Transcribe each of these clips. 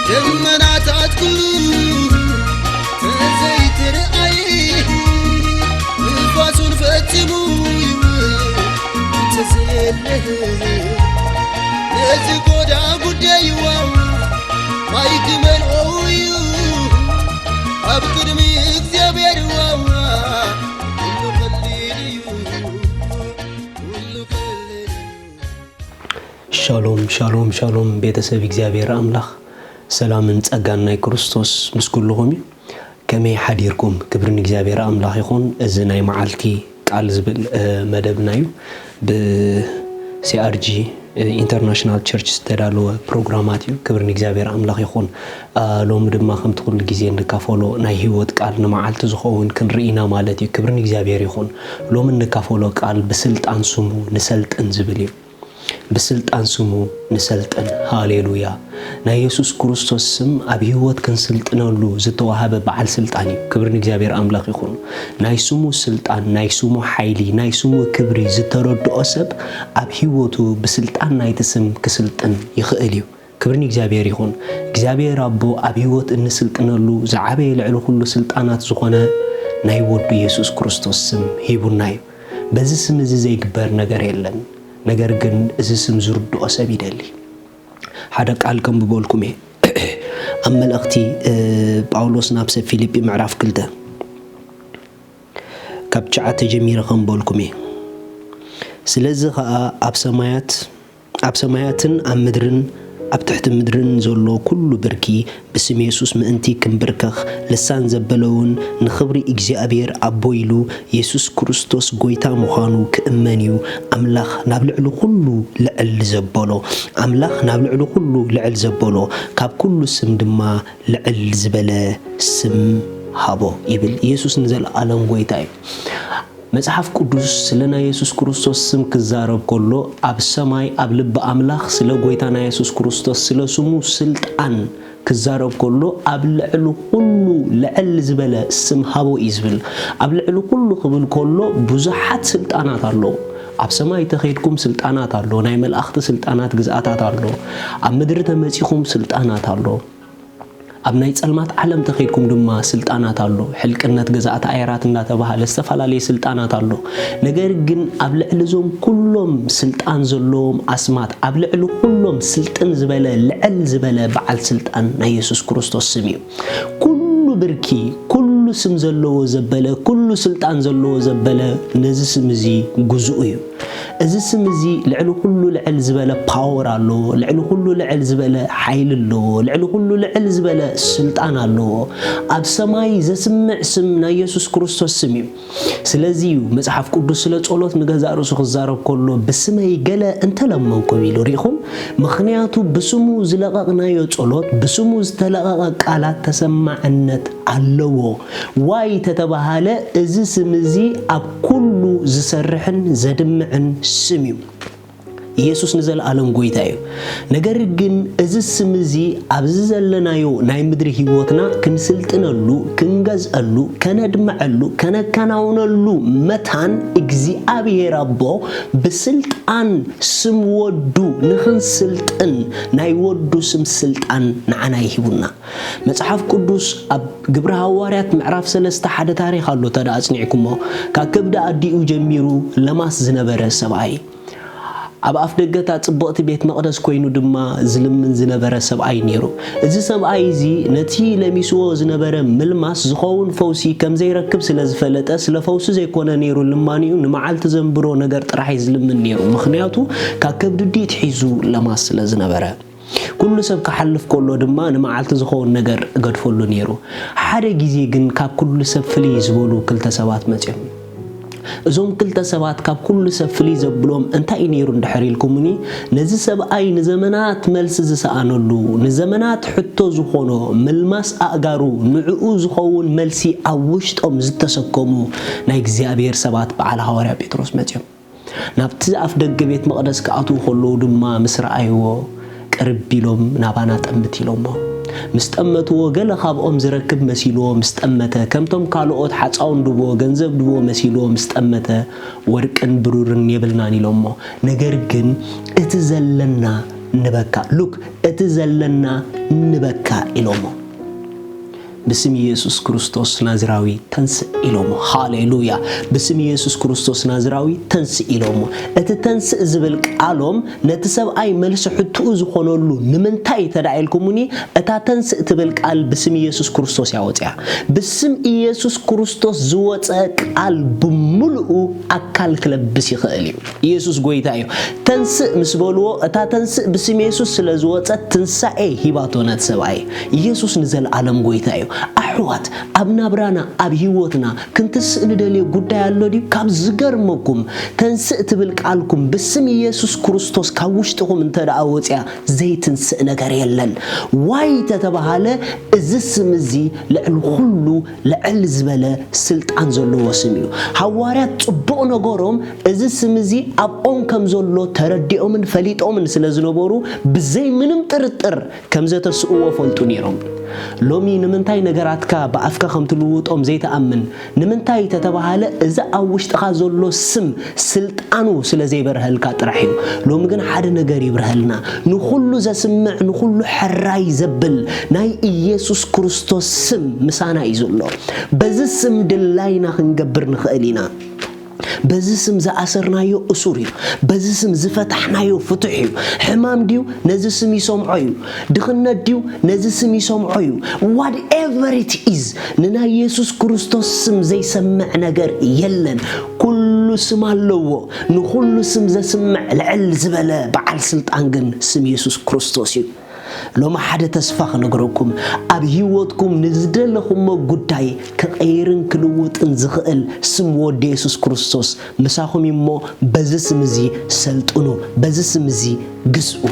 ደመናታት ኩሉ ተዘይትርኣይ፣ ንፋሱን ፈጺሙ ይውል እንተዘየለ፣ ነዚ ጎዳ ጉዳይዋ ማይ ክመልኦ እዩ ኣብ ቅድሚ እግዚኣብሔር ዋዋ። ኩሉ ቀሊል እዩ፣ ኩሉ ቀሊል እዩ። ሻሎም፣ ሻሎም፣ ሻሎም፣ ቤተሰብ እግዚኣብሔር ኣምላኽ፣ ሰላምን ጸጋን ናይ ክርስቶስ ምስ ኩልኹም እዩ። ከመይ ሓዲርኩም? ክብሪ ንእግዚኣብሔር ኣምላኽ ይኹን። እዚ ናይ መዓልቲ ቃል ዝብል፣ እ፣ መደብና እዩ። ብ-ሲ ኣር ጂ፣ እ፣ ኢንተርናሽናል ቸርች ዝተዳለወ ፕሮግራማት እዩ። ክብሪ ንእግዚኣብሔር ኣምላኽ ይኹን። እ፣ ሎሚ ድማ ከምቲ ኩሉ ግዜ እንካፈሎ ናይ ህይወት ቃል ንመዓልቲ ዝኸውን ክንርኢ ኢና ማለት እዩ። ክብሪ ንእግዚኣብሔር ይኹን። ሎሚ እንካፈሎ ቃል ብስልጣን ስሙ ንሰልጥን ዝብል እዩ። ብስልጣን ስሙ ንሰልጥን። ሃሌሉያ። ናይ የሱስ ክርስቶስ ስም ኣብ ህይወት ክንስልጥነሉ ዝተዋሃበ በዓል ስልጣን እዩ። ክብሪ ንእግዚኣብሔር ኣምላኽ ይኹን። ናይ ስሙ ስልጣን፣ ናይ ስሙ ሓይሊ፣ ናይ ስሙ ክብሪ ዝተረድኦ ሰብ ኣብ ህይወቱ ብስልጣን ናይቲ ስም ክስልጥን ይኽእል እዩ። ክብሪ ንእግዚኣብሔር ይኹን። እግዚኣብሔር ኣቦ ኣብ ህይወት እንስልጥነሉ ዝዓበየ ልዕሊ ኩሉ ስልጣናት ዝኾነ ናይ ወዱ የሱስ ክርስቶስ ስም ሂቡና እዩ። በዚ ስም እዚ ዘይግበር ነገር የለን። ነገር ግን እዚ ስም ዝርድኦ ሰብ ይደሊ። ሓደ ቃል ከንብበልኩም እየ። ኣብ መልእኽቲ፣ እ፣ ጳውሎስ ናብ ሰብ ፊልጲ ምዕራፍ ክልተ ካብ ትሽዓተ ጀሚረ ከንብበልኩም እየ። ስለዚ ኸኣ ኣብ ሰማያት፣ ኣብ ሰማያትን ኣብ ምድርን ኣብ ትሕቲ ምድርን ዘሎ ኩሉ ብርኪ ብስም የሱስ ምእንቲ ክምብርከኽ፣ ልሳን ዘበለ እውን ንኽብሪ እግዚኣብሔር ኣቦ ኢሉ የሱስ ክርስቶስ ጐይታ ምዃኑ ክእመን እዩ። ኣምላኽ ናብ ልዕሊ ኩሉ ልዕል ዘበሎ፣ ኣምላኽ ናብ ልዕሊ ኩሉ ልዕል ዘበሎ፣ ካብ ኩሉ ስም ድማ ልዕል ዝበለ ስም ሃቦ ይብል። የሱስ ንዘለኣለም ጐይታ እዩ። መጽሓፍ ቅዱስ ስለ ናይ የሱስ ክርስቶስ ስም ክዛረብ ከሎ፣ ኣብ ሰማይ ኣብ ልቢ ኣምላኽ ስለ ጐይታና የሱስ ክርስቶስ ስለ ስሙ ስልጣን ክዛረብ ከሎ፣ ኣብ ልዕሊ ኩሉ ልዕል ዝበለ ስም ሃቦ እዩ ዝብል። ኣብ ልዕሊ ኩሉ ክብል ከሎ ብዙሓት ስልጣናት ኣለዉ። ኣብ ሰማይ ተኸይድኩም ስልጣናት ኣሎ፣ ናይ መላእኽቲ ስልጣናት ግዝኣታት ኣሎ። ኣብ ምድሪ ተመጺኹም ስልጣናት ኣሎ። ኣብ ናይ ጸልማት ዓለም ተኸይድኩም ድማ ስልጣናት ኣሎ። ሕልቅነት ገዛእቲ ኣየራት እንዳተባሃለ ዝተፈላለየ ስልጣናት ኣሎ። ነገር ግን ኣብ ልዕሊ እዞም ኩሎም ስልጣን ዘለዎም ኣስማት፣ ኣብ ልዕሊ ኩሎም ስልጥን ዝበለ፣ ልዕል ዝበለ በዓል ስልጣን ናይ የሱስ ክርስቶስ ስም እዩ። ኩሉ ብርኪ፣ ኩሉ ስም ዘለዎ ዘበለ፣ ኩሉ ስልጣን ዘለዎ ዘበለ ነዚ ስም እዚ ግዙእ እዩ። እዚ ስም እዚ ልዕሊ ኩሉ ልዕል ዝበለ ፓወር ኣለዎ፣ ልዕሊ ኩሉ ልዕል ዝበለ ሓይሊ ኣለዎ፣ ልዕሊ ኩሉ ልዕል ዝበለ ስልጣን ኣለዎ። ኣብ ሰማይ ዘስምዕ ስም ናይ የሱስ ክርስቶስ ስም እዩ። ስለዚ እዩ መጽሓፍ ቅዱስ ስለ ጸሎት ንገዛእ ርእሱ ክዛረብ ከሎ፣ "ብስመይ ገለ እንተለመንኩም" ኢሉ። ሪኢኹም? ምኽንያቱ ብስሙ ዝለቐቕናዮ ጸሎት፣ ብስሙ ዝተለቐቐ ቃላት ተሰማዕነት ኣለዎ። ዋይ ተተባሃለ፣ እዚ ስም እዚ ኣብ ኩሉ ዝሰርሕን ዘድምዕን ስም እዩ። ኢየሱስ ንዘለኣለም ጐይታ እዩ። ነገር ግን እዚ ስም እዚ ኣብዚ ዘለናዮ ናይ ምድሪ ህይወትና ክንስልጥነሉ፣ ክንገዝአሉ፣ ከነድምዐሉ፣ ከነከናውነሉ መታን እግዚኣብሔር ኣቦ ብስልጣን ስም ወዱ ንኽንስልጥን ናይ ወዱ ስም ስልጣን ንዓና ይሂቡና። መጽሓፍ ቅዱስ ኣብ ግብሪ ሃዋርያት ምዕራፍ ሰለስተ ሓደ ታሪኽ ኣሎ፣ እንተ ደኣ ኣጽኒዕኩሞ፣ ካብ ከብዲ ኣዲኡ ጀሚሩ ለማስ ዝነበረ ሰብኣይ፣ ኣብ ኣፍ ደገ እታ ጽብቕቲ ቤት መቕደስ ኮይኑ ድማ ዝልምን ዝነበረ ሰብኣይ ነይሩ። እዚ ሰብኣይ እዚ ነቲ ለሚስዎ ዝነበረ ምልማስ ዝኸውን ፈውሲ ከም ዘይረክብ ስለ ዝፈለጠ፣ ስለ ፈውሲ ዘይኮነ ነይሩ ልማኒኡ፣ ንመዓልቲ ዘንብሮ ነገር ጥራሕ እዩ ዝልምን ነይሩ። ምኽንያቱ፣ ካብ ከብዲ ኣዲኡ ኣትሒዙ ለማስ ስለ ዝነበረ። ኩሉ ሰብ ክሓልፍ ከሎ ድማ ንመዓልቲ ዝኸውን ነገር እገድፈሉ ነይሩ። ሓደ ግዜ ግን ካብ ኩሉ ሰብ ፍልይ ዝበሉ ክልተ ሰባት መጺኦም። እዞም ክልተ ሰባት ካብ ኩሉ ሰብ ፍልይ ዘብሎም እንታይ እዩ ነይሩ እንድሕር ኢልኩምኒ፣ ነዚ ሰብኣይ ንዘመናት መልሲ ዝሰኣነሉ፣ ንዘመናት ሕቶ ዝኾኖ ምልማስ ኣእጋሩ ንዕኡ ዝኸውን መልሲ ኣብ ውሽጦም ዝተሰከሙ ናይ እግዚኣብሔር ሰባት በዓል ሃዋርያ ጴጥሮስ መጺኦም። ናብቲ ኣፍ ደገ ቤት መቕደስ ክኣትዉ ከለዉ ድማ ምስ ረኣይዎ፣ ቅርብ ኢሎም ናባና ጠምት ኢሎሞ። ምስ ጠመትዎ፣ ገለ ካብኦም ዝረክብ መሲልዎ ምስ ጠመተ፣ ከምቶም ካልኦት ሓጻውን ድቦ፣ ገንዘብ ድቦ መሲልዎ ምስ ጠመተ፣ "ወርቅን ብሩርን የብልናን" ኢሎሞ። "ነገር ግን እቲ ዘለና ንበካ፣ ሉክ፣ እቲ ዘለና ንበካ" ኢሎሞ። "ብስም ኢየሱስ ክርስቶስ ናዝራዊ ተንስእ" ኢሎሞ። ሃሌሉያ! "ብስም ኢየሱስ ክርስቶስ ናዝራዊ ተንስእ" ኢሎሞ። እቲ "ተንስእ" ዝብል ቃሎም ነቲ ሰብኣይ መልሲ ሕትኡ ዝኾነሉ ንምንታይ ተዳኢልኩምኒ፣ እታ "ተንስእ" ትብል ቃል ብስም ኢየሱስ ክርስቶስ እያ ወፂኣ። ብስም ኢየሱስ ክርስቶስ ዝወፀ ቃል ብምሉኡ ኣካል ክለብስ ይኽእል እዩ። ኢየሱስ ጎይታ እዩ። "ተንስእ" ምስ በልዎ፣ እታ "ተንስእ" ብስም ኢየሱስ ስለ ዝወፀት ትንሳኤ ሂባቶ ነቲ ሰብኣይ። ኢየሱስ ንዘለኣለም ጎይታ እዩ። ኣሕዋት፣ ኣብ ናብራና፣ ኣብ ህይወትና ክንትስእ ንደልዮ ጉዳይ ኣሎ ድዩ? ካብ ዝገርመኩም፣ "ተንስእ" ትብል ቃልኩም ብስም ኢየሱስ ክርስቶስ ካብ ውሽጥኹም እንተ ደኣ ወፅያ፣ ዘይትንስእ ነገር የለን። ዋይ ተተባሃለ፣ እዚ ስም እዚ ልዕሊ ኩሉ ልዕል ዝበለ ስልጣን ዘለዎ ስም እዩ። ሃዋርያት ጽቡቕ ነገሮም፣ እዚ ስም እዚ ኣብኦም ከም ዘሎ ተረዲኦምን ፈሊጦምን ስለ ዝነበሩ፣ ብዘይ ምንም ጥርጥር ከም ዘተስእዎ ፈልጡ ነይሮም። ሎሚ ንምንታይ ነገራትካ ብኣፍካ ከም ትልውጦም ዘይትኣምን? ንምንታይ ተተባሃለ፣ እዚ ኣብ ውሽጥኻ ዘሎ ስም ስልጣኑ ስለ ዘይበርሀልካ ጥራሕ እዩ። ሎሚ ግን ሓደ ነገር ይብርሀልና። ንኹሉ ዘስምዕ፣ ንኹሉ ሕራይ ዘብል ናይ ኢየሱስ ክርስቶስ ስም ምሳና እዩ ዘሎ። በዚ ስም ድላይና ክንገብር ንኽእል ኢና። በዚ ስም ዝኣሰርናዮ እሱር እዩ። በዚ ስም ዝፈታሕናዮ ፍቱሕ እዩ። ሕማም ድዩ? ነዚ ስም ይሰምዖ እዩ። ድኽነት ድዩ? ነዚ ስም ይሰምዖ እዩ። Whatever it is፣ ንናይ የሱስ ክርስቶስ ስም ዘይሰምዕ ነገር የለን። ኩሉ ስም ኣለዎ። ንኹሉ ስም ዘስምዕ ልዕል ዝበለ በዓል ስልጣን ግን ስም የሱስ ክርስቶስ እዩ። ሎሚ ሓደ ተስፋ ክነግረኩም፣ ኣብ ህይወትኩም ንዝደለኹሞ ጉዳይ ክቐይርን ክልውጥን ዝኽእል ስም ወዲ የሱስ ክርስቶስ ምሳኹም እዩ እሞ፣ በዚ ስም እዚ ሰልጥኑ፣ በዚ ስም እዚ ግዝኡ።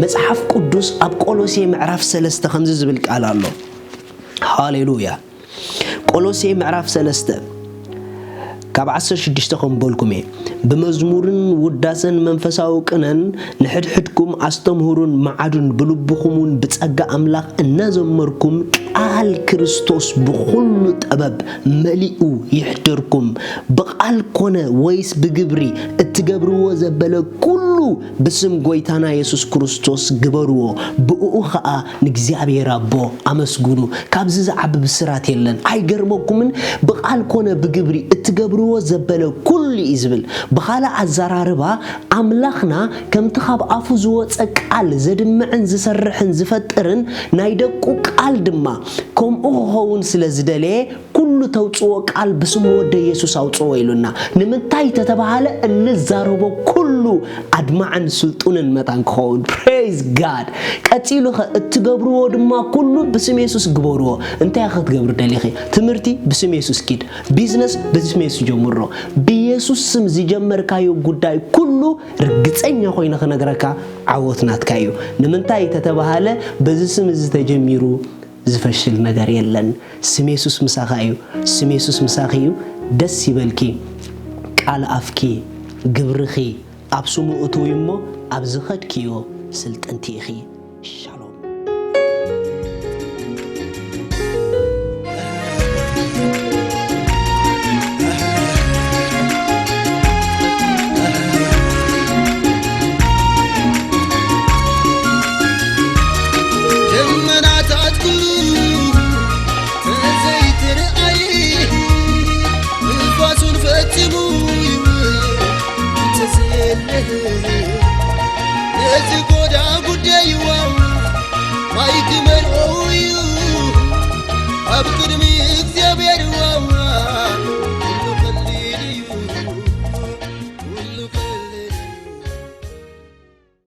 መጽሓፍ ቅዱስ ኣብ ቆሎሴ ምዕራፍ ሰለስተ ከምዚ ዝብል ቃል ኣሎ። ሃሌሉያ። ቆሎሴ ምዕራፍ ሰለስተ ካብ ዓሰርተ ሽዱሽተ ከም በልኩም እየ። "ብመዝሙርን ውዳሰን መንፈሳዊ ቅነን ንሕድሕድኩም ኣስተምህሩን መዓዱን፣ ብልብኹም እውን ብጸጋ ኣምላኽ እናዘመርኩም፣ ቃል ክርስቶስ ብኹሉ ጥበብ መሊኡ ይሕደርኩም። ብቓል ኮነ ወይስ ብግብሪ እትገብርዎ ዘበለ ኩሉ ብስም ጐይታና የሱስ ክርስቶስ ግበርዎ፣ ብእኡ ኸኣ ንእግዚኣብሔር ኣቦ ኣመስግኑ።" ካብዚ ዝዓቢ ብስራት የለን። ኣይገርመኩምን? "ብቓል ኮነ ብግብሪ እትገብርዎ ዘበለ ኩሉ" እዩ ዝብል። ብኻልእ ኣዘራርባ፣ ኣምላኽና ከምቲ ካብ ኣፉ ዝወጸ ቃል ዘድምዕን ዝሰርሕን ዝፈጥርን ናይ ደቁ ቃል ድማ ከምኡ ክኸውን ስለ ዝደለየ፣ "ኩሉ ተውጽኦ ቃል ብስም ወደ የሱስ ኣውጽኦ" ኢሉና። ንምንታይ ተተባሃለ፣ እንዛረቦ ኩሉ ኣድማዕን ስልጡንን መታን ክኸውን። Praise God። ቀጺሉ ኸ፣ "እትገብርዎ ድማ ኩሉ ብስም የሱስ ግበርዎ።" እንታይ ኢኻ ክትገብር ደሊኺ? ትምህርቲ ብስም የሱስ ኪድ። ቢዝነስ ብስም የሱስ ጀምሮ። ብየሱስ ስም ዝጀመርካዮ ጉዳይ ኩሉ ርግጸኛ ኮይነ ክነግረካ ዓወት ናትካ እዩ። ንምንታይ ተተባሃለ፣ በዚ ስም እዚ ተጀሚሩ ዝፈሽል ነገር የለን። ስም የሱስ ምሳኻ እዩ። ስም የሱስ ምሳኺ እዩ። ደስ ይበልኪ። ቃል ኣፍኪ፣ ግብርኺ ኣብ ስሙ እትዊ እሞ፣ ኣብ ዝኸድክዮ ስልጥንቲ ኢኺ። ሻሎም። ደመናታት ኩሉ ተዘይትርኣይ፣ ንፋሱን ፈጺሙ ይውል ተዘየለ። ነዚ